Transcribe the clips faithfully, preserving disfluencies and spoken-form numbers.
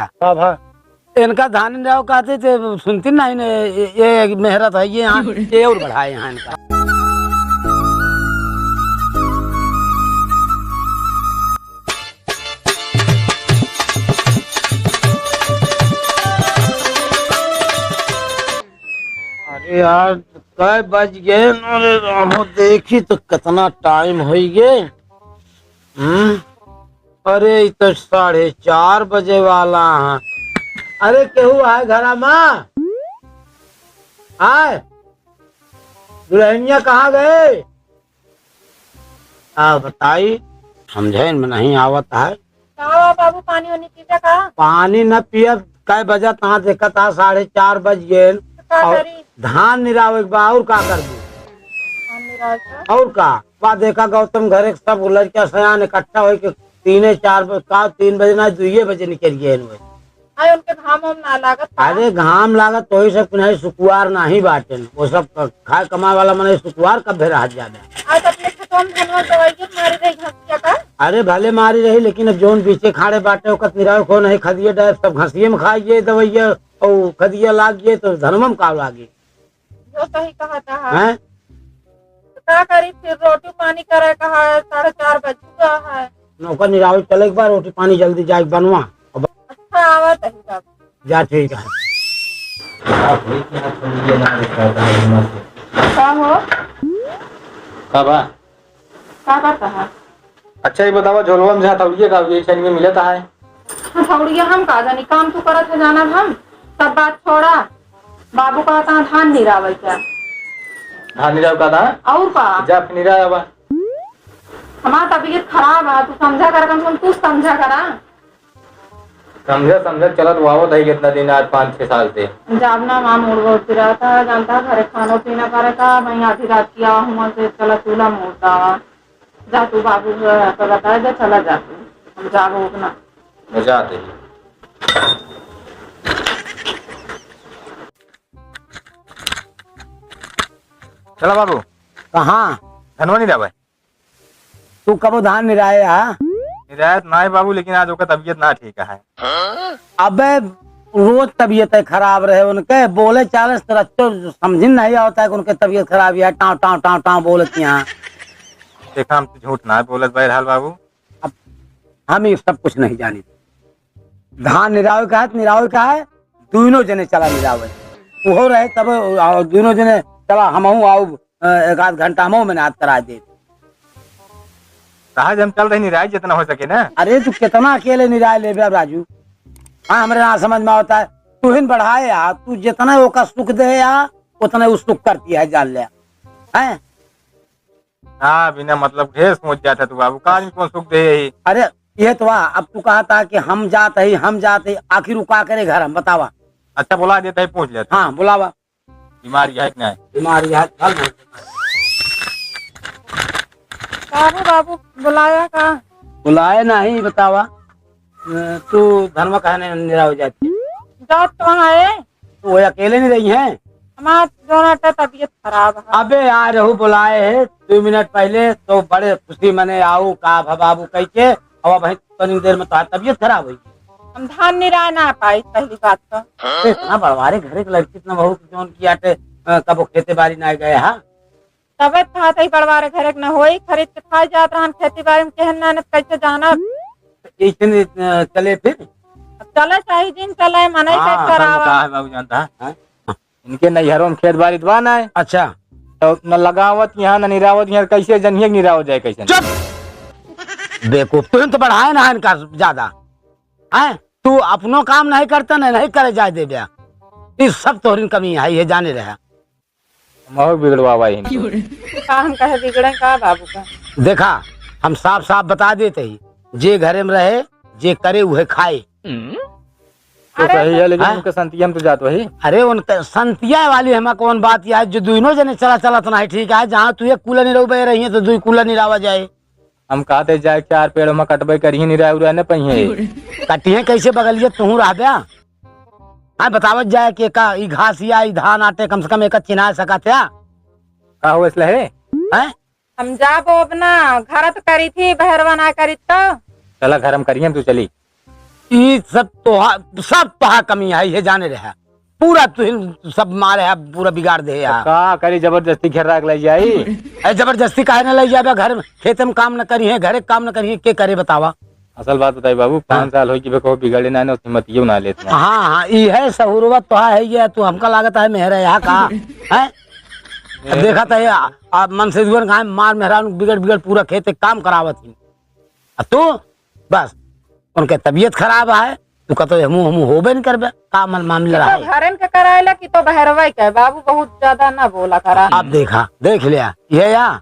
का भा? इनका धान निराव कहते थे, सुनती नहीं ने, ये, ये मेहरत है, ये यहाँ, ये और बढ़ाए यहाँ इनका। अरे यार, कै बज गए न रे रामो, देखी तो कितना टाइम होई गे। हम्म? अरे, ई तो साढ़े चार बजे वाला है। अरे, केहू आए घरा मा? आए? दुल्हनिया कहाँ गए? आ बताई, समझे में नहीं आवत है। का हुआ बाबू, पानी वानी पीबे का? पानी न पियब, कै बजत, हाँ देखत हा, साढ़े चार बज गए। तो का और करी? धान निरावे के बा, और का करबू? धान निरावे के बा। और का? बा देखा गौतम घरे के सब लड़का सयान इकट्ठा होई के तीने चार बजे, का तीन बजे ना, दुइये बजे निकल गए हैं। आए उनके घाम वाम ना लागत बा? अरे घाम लागत तो ही सब नहीं, सुकुवार नहीं बाटे। वो सब क-, खाए कमाए वाला मने सुकुवार कब रह जाबे? आज अपने खेतवा में धनवा दवाइये मारी रही घसिया का? अरे भले मारी रही, लेकिन अब जौन बीचे खाड़े बाटे ओकर निराव को नहीं, खदिये डायब सब घसिये में खाइए दवाइया, और खदिया लाग गए तो धनवा में का लागे? जो सही कहा था। हैं? तो का करी फिर, रोटी पानी करे का है, साढ़े चार बज चुका है। नौकर निराव चले एक बार, रोटी पानी जल्दी जाए बनवा। अब अच्छा, आवत है बाबू। जा, ठीक है। का हो? का बा? का करता है? अच्छा, ये बतावा, झोलवा में जहाँ थौड़िए का, ये छन में मिलता है? हाँ, थौड़िए हम का जानी, काम तू करत है, जानब हम। सब बात छोड़ा, बाबू कहता है धान निरावे क्या? धान निरावे का था? और का? जा, फिर निरावे बा। हमार तबीयत खराब है, तू समझा कर, कम से कम तू समझा करा। समझे, समझे चलत वावत है कितना दिन, आज पाँच छह साल से। जाब ना माँ, मूड़ बहुत पिरात है, जानता है, घरे खानो पीना करे का, वहीं आधी रात की आवा हुआ से चला चूल्हा मूड़ दा। जा तू बाबू को बता दे, चला जा तू, हम जाबो अपना। मैं जाते ही। चला बाबू। कहाँ? धनवा निरावे। तू कबो धान निराए हा? निरायत नाई बाबू, लेकिन आज ओकर तबीयत ना ठीक है। अबे रोज तबीयत खराब रहे उनके, बोले चाले से रच्चो समझिन नहीं आवता है कि उनके तबीयत खराब है, टाँव, टाँव, टाँव, टाँव बोलत यहाँ। देखा, हम तो झूठ ना बोलत बहरहाल बाबू। अब हम ये सब कुछ नहीं जानी। धान निरावे का है तो निरावे का है, दुइनो जने चला निरावे। उहो रहे तब, और दुइनो जने चला हमहू आउब, अ, एक आध घंटा हमहू मेहनत करा दे। कहा जे हम चल रहे निराय जितना हो सके ना। अरे तू कितना अकेले निराय लेबे अब राजू? हाँ, हमरे ना समझ में आवता है। तू हिन बढ़ाए आ, तू जितना ओका सुख दे आ, उतना उ सुख करती है, जान ले। हैं? हाँ, बिना मतलब ढेर सोच जाता तू बाबू, का आदमी कौन सुख दे यही? अरे, ये तो वाह, अब तू कहता कि हम जात ही, हम जात ही, आखिर उ का करे घर हम, बतावा। अच्छा, बुला देता है, पूछ लेता। हाँ, बुलावा। बीमारी है कि नहीं? बीमारी है, चल ना। का हो बाबू, बुलाया का? बुलाए नहीं, बतावा। अ, तू धनवा काहे नहीं निराव जाती? जात तो वहाँ है। तो वो अकेले नहीं रही हैं? हमार दोनों का तबीयत खराब है। अबे यार, रहू बुलाए है दो मिनट पहले, तो बड़े खुशी मने आऊ का भा बाबू कह के, अब वहीं तनी देर में तोहार तबीयत खराब होई। हम धान निराय ना पाई, पहली बात तो। ए, इतना बड़वारे घरे के लड़की, इतना बहू की जौन की आटे, अ, कबो खेते बारी ना गए, हाँ? तबे तो हाथ ही बड़वारे घरे के न होई, खरीद के खाए जात रहन, खेती बारी में केहन मेहनत कैसे जानब? इतने, अ, चले फिर? अब चले सही दिन चले, मनई हाँ, के असल में करावा। का है बाबू जानता है? हाँ? इनके नैहरों में खेत बारी तो बा ना है। अच्छा। तो न लगावत यहाँ, न निरावत यहाँ, कैसे जनिए निरावत जाए कैसे? चुप! बेवकूफ, तुम तो बढ़ाए ना है इनका ज्यादा। हैं? तू अपनो काम नहीं करता, नहीं, नहीं करे जाए देबे। ई सब तोहरिन कमी है, ये जाने रहे। हम और बिगड़वावा ही इनको। का हम कहे बिगड़े का बाबू का? देखा, हम साफ साफ बता देते ही, जे घरे में रहे, जे करे उहे खाए। तो अरे सही है, लेकिन हाँ? उनके संतिया में तो जात वही। अरे उनके संतिया वाली हमें कौन बात यार, जो दुइनो जने चला चलत नहीं ठीक है, जहाँ तू एक कूला निरौबे रही है तो दुई कूला निरावा जाए। हम कहते जाए चार पेड़ हम कटबे करिए, निराय उराय न पहिए। कटिए कैसे बगलिए तू रहब्या? हाँ, बतावत जाए कि का ई घास या ई धान आटे कम से कम एक चिन्हा सकत है। का हो इसलिए है? हैं? हम जाबो अपना घर तो करी थी, बहरवा ना करी तो। चला घर हम करिए, हम तू चली। ई सब तोहा, सब तोहा कमी है, ये जाने रहा। पूरा तुहिन सब मारे है, पूरा बिगाड़ दे तो है। का करी, जबरदस्ती घेरा के ले जाई? ए, जबरदस्ती काहे ना ले जाबे? घर में, खेते में काम न करी है, घरे काम न करी है, के करे बतावा? असल बात बताई बाबू, पाँच हाँ। साल हो गए, को बिगड़े ना, ना, उसकी मतियो ना लेत ना। हाँ, हाँ, ई है सहूरवत तो है, ये तू हमका लागत है मेहरा यहाँ का, हैं? अब देखा तो ये, आ, आ, मन से दुआर गाय मार मेहरा, बिगड़, बिगड़ पूरा खेत एक काम करावत ही। आ तू, बस, उनके तबीयत खराब है, तू कहते हमू, हमू होबे न करबे, का मन मामला तो है? घरन के कराएला कि तो बहरवे के, बाबू बहुत ज्यादा ना बोला करा। अब देखा, देख लिया, ये या,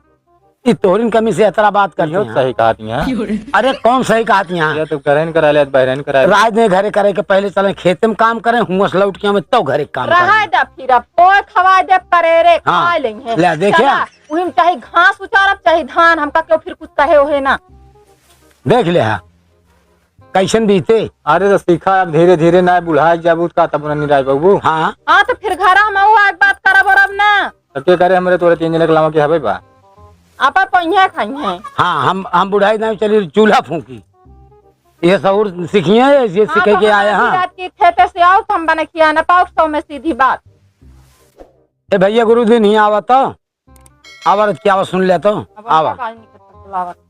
ई तोहरिन कमी से इतना बात करती इहो हैं। सही कहत यहाँ। अरे कौन सही कहत यहाँ? ये तो घरे न करा ले, बहरे न करा ले। राज ने घरे करे के पहले चले खेते में काम करें, हुआं से लौट के हमें तो घरे के काम रहा करें। जा फिर अब पोए खवा दे परेरे हाँ। खा लेंगे। ले, देखे? चला, उहिम चाहे घास उचारब, चाहे धान, हमका क्यों फिर कुछ कहे ओहे ना। देख ले हा, कैसन बीते। अरे तो सीखा, अब धीरे धीरे ना बुढ़ा जाबू का तब ना निराय बाबू। हाँ। हाँ, तो फिर घर हम आऊ आज बात करब और अब ना। तो के करे हमरे तोरे तीन जने के अलावा के हवे बा? आपा पहिया खाई हैं। हाँ, हम, हम बुढ़ाई ना चली चूल्हा फूंकी। ये सहूर सीखिए, ये सीखे के आए हैं। रात के खेते से आओ तो हम बने खिया ना पाओ सौ में सीधी बात। ए भैया गुरु दिन ही आवा तो, आवा रत क्या आवा सुन ले तो, अब आवा। हमका काहे नहीं करता बुलावत है?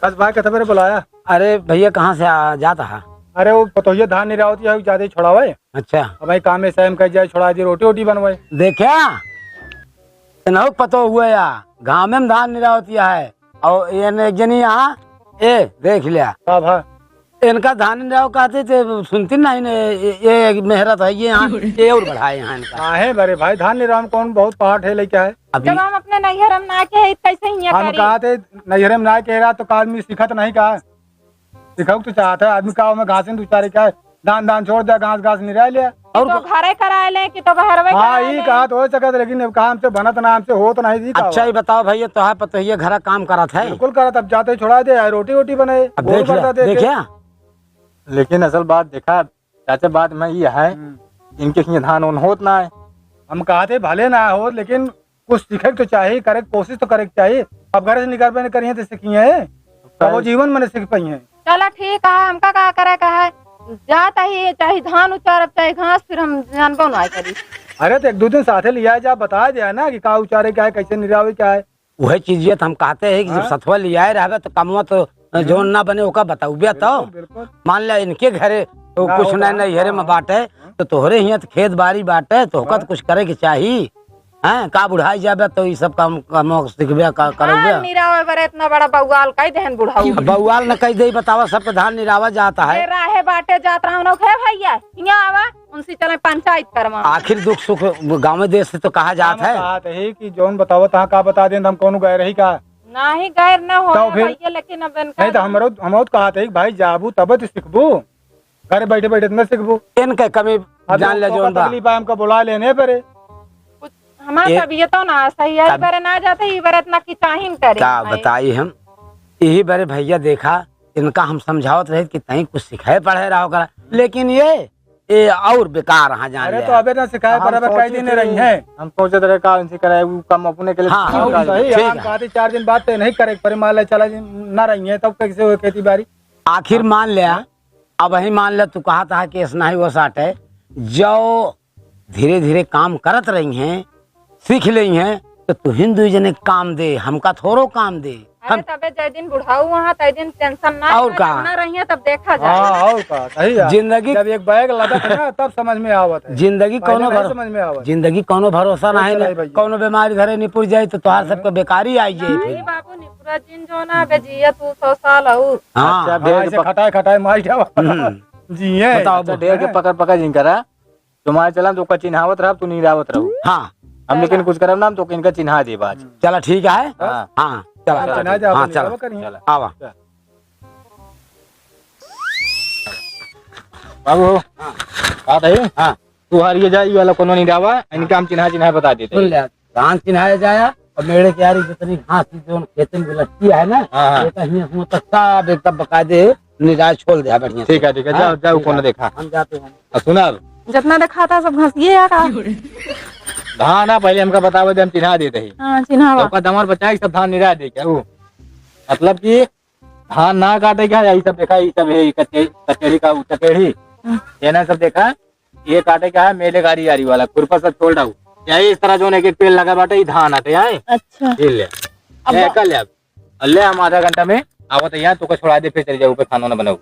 कस भाई कथे बरे बुलाया? अरे भैया कहाँ से आ, जाता है? अरे वो पतोहिया धान निरावती है, ज्यादा ही छोड़ावे। अच्छा। अब भाई काम में सैम कह जाए, छोड़ा दी, रोटी वोटी बनवाए। देखा, इनहु पतो हुआ या, गाँव में धान निरावती है, और ये ने एक जनी यहाँ, ए, देख लिया। का भा? इनका धान निराव कहते थे, सुनती नहीं ने, ये, ये मेहरत है, ये यहाँ, ये और बढ़ाए यहाँ इनका। काहे बरे भाई, धान निराव में कौन बहुत पाठ है, लेके आए? अभी जब हम अपने नैहर में ना के है, कैसे हियाँ हम करी? कहा थे, नैहर में ना के रहा, तो का आदमी सीखत नहीं का? सीखो तो चाहता है, आदमी का में घास नहीं उचारे क्या है? धान, धान छोड़ दे, घास, घास निराय ले। और तो घरे कराए ले कि तो बहरवे हाँ, कराए ई ले? कहा तो हो सकत, लेकिन अब कहा हमसे बनत ना, हमसे होत नहीं, ई का अच्छा, हुआ? ये बताओ भैया, तो है पतोहिया घरा काम करत है? बिल्कुल करत, अब जाते ही छोड़ा दे, रोटी, वोटी बनाए, अब गोरू देख लिया, बर्दा देखे। देखिया। लेकिन असल बात देखा, चाचा, बात में ये है, हम्म। इनके हियाँ धान ओन होत ना है। हम कहा थे भले ना होत, लेकिन कुछ सीखे के तो चाही, करे के कोशिश तो करे के चाही। अब घर से निकलबे न करिए तो सीखिए, तब वो जीवन में न सीख पाइए। चला ठीक है, हमका का करे का है, जात ही चाहे धान उचारब चाहे घास, फिर हम जानबो ना करी। अरे तो एक दो दिन साथे लिया जा, बता दिया ना कि का उचारे क्या है, कैसे निरावे क्या है। वही चीज ये तो हम कहते हैं कि जब हाँ? सथवा लियाए रहबे तो कमवा तो हम्म। जोन ना बने ओका बताउबे तो। बिल्कुल, बिल्कुल। मान ले इनके घरे तो ना कुछ हो ना, तो नैहरे में हाँ। बाटे, हाँ। तो तोहरे हियाँ तो खेत बाड़ी बाटे, तो ओका तो हाँ। कुछ करे के चाही। हैं, का बुढ़ाई जाबे तो ई सब काम, काम सीखबे का करबे? धान निरावे बरे इतना बड़ा बउआल कई देहन बुढ़ाऊ। अब बउआल न कई दे, बतावा, सबके धान निरावा जाता है। ए, राहे बाटे जात रहा हूँ, हे भैया, हियाँ आवा, उनसे चले पंचायत करवा। आखिर दुख सुख गाँव देश से तो कहा जात हम है। कहा थे कि जौन बतावा तहाँ का बता देन, हम कौनो गए रही का? नाही गैर न हो तो फिर? भैया, लेकिन अब इनका नहीं तो हमरो, हम तो कहा थे कि भाई जाबू तब तो सीखबू, घर बैठे बैठे तो न सीखबू। इनके कमी अब जान ले उनको जौन बा। तकलीफ है, हमका बुला लेने परे। कुछ हमार ए, तबीयतो ना सही है, तब इबरे ना जाते, इबरे इतना की चाहिन करे। का भाई। बताई हम, यही बरे भैया देखा, इनका हम समझावत रहे कि तहीं कुछ सिखाए पढ़े रहो करा, लेकिन ये, ये और बेकार हाँ जान अरे ले। तो अबे ना सिखाए हम पर अबे कई सोची दिन थी, रही है। हम सोचत रहे का इनसे कराए, वो काम अपने के लिए हाँ, ठीक हाँ, है। सही ठीक है, है। हम कहा थे चार दिन बाद तो नहीं करे, पर मान ले चला जी, ना रही है, तब कैसे हो खेती बाड़ी? आखिर मान ले, हाँ। अब वही मान ले, तू कहा था कि ऐसा नहीं वो साट है, जो धीरे धीरे काम करत रही हैं, सीख लेई हैं, तो तू हिंदू जने काम दे, हमका थोड़ो काम दे। अरे हम तबे जय दिन बुढ़ाऊ वहाँ, तय दिन टेंशन ना और रहे, का? ना रही है, तब देखा जाए। हाँ, और का, सही है। जिंदगी जब एक बैग लदत है ना, तब समझ में आवत है। जिंदगी पहले कौनो नहीं भरो-, समझ में आवत। जिंदगी कौनो भरोसा नहीं चला ना, भैया। कौनो बीमारी घरे निपुर जाए तो तोहार हम्म। सबके बेकारी आई जाए नहीं फिर। बाबू, निपुरा जिन जो ना बे जिया तू सौ साल और। हाँ। अच्छा, हाँ, भेड़ ऐसे के पक- खटाए खटाए मार जावा। हम्म। जिए। बताओ अच्छा, बो। भेड़ के पकड़ पकड़ जिन करा। तुम्हारे चला तो का चिन्हावत रहब, तू निरावत रहू। हाँ। हम लेकिन कुछ करब ना, हम तो इनका चिन्हा देब आज। चला ठीक है। हाँ। हाँ, चला। चला, चिन्हा ठीक। जा, हाँ, अपन चला। निरावा करिए। चला। आवा। चला। बाबू हो। हाँ। बात है? हाँ। तू हारिए जा, ये वाला कोनो निरावा, इनका हम चिन्हा चिन्हा बता देते। सुन ले, धान चिन्हाया जाया और मेड़े के यारी जितनी घास की जो खेतन में लटकी है ना, हाँ, हाँ। ये तो हियां हुआं तक सब एकदम बकायदे निराय छोल दे बढ़िया से। ठीक है, ठीक है, जाओ, हाँ, जाओ, ठीक कौन है। देखा। हम जाते हैं। और सुना अब। जितना देखा था सब घास ये है का? धान ना, पहले हमका बतावे दे, हम चिन्हा देते हैं। हाँ, चिन्हावा। तो ओकर दमर बचाई, सब धान निराय दे क्या वो? मतलब कि धान ना काटे का, यही सब देखा, यही सब है, कचे-, कचेड़ी का, कचेड़ी। हम्म। ये ना सब देखा, ये काटे का है, मेले गाड़ी, गाड़ी वाला, खुरपा सब छोड़ डाऊ। यही इस तरह जो एक एक पेड़ लगा बाटे, ये धान आटे, आए? अच्छा। ये ले। अब ये कर ले अब। और ले, हम आधा घंटा में आवत है यहाँ, तोका छोड़ा दे, फिर चल जाऊ पे खाना ना बनाऊ।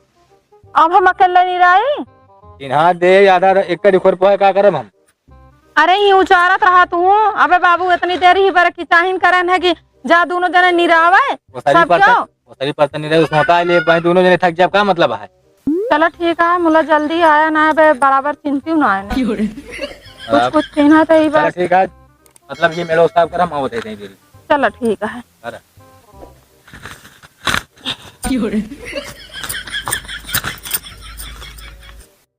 अब हम अकेले नहीं रही। चिन्हा दे, आधा एकड़ खुरपा है, का करब हम? अरे, ही उचारत रहा तू। अबे बाबू, इतनी देर ही बरकी चाहिन करन है कि जा दोनों जने निरावे। वो सारी सब परता, क्यों? वो सारी परता नहीं रहे, उसमें होता है, ले भाई, दोनों जने थक जाब, का मतलब है? चलो ठीक है, मुला जल्दी आया ना, अबे बराबर चिंतियो ना है ना। कुछ, अब कुछ कहना था ही चलो बस। ठीक है, मतलब ये मेड़ो साफ कर, हम आवत है इतनी देरी। चलो ठीक है। अरे।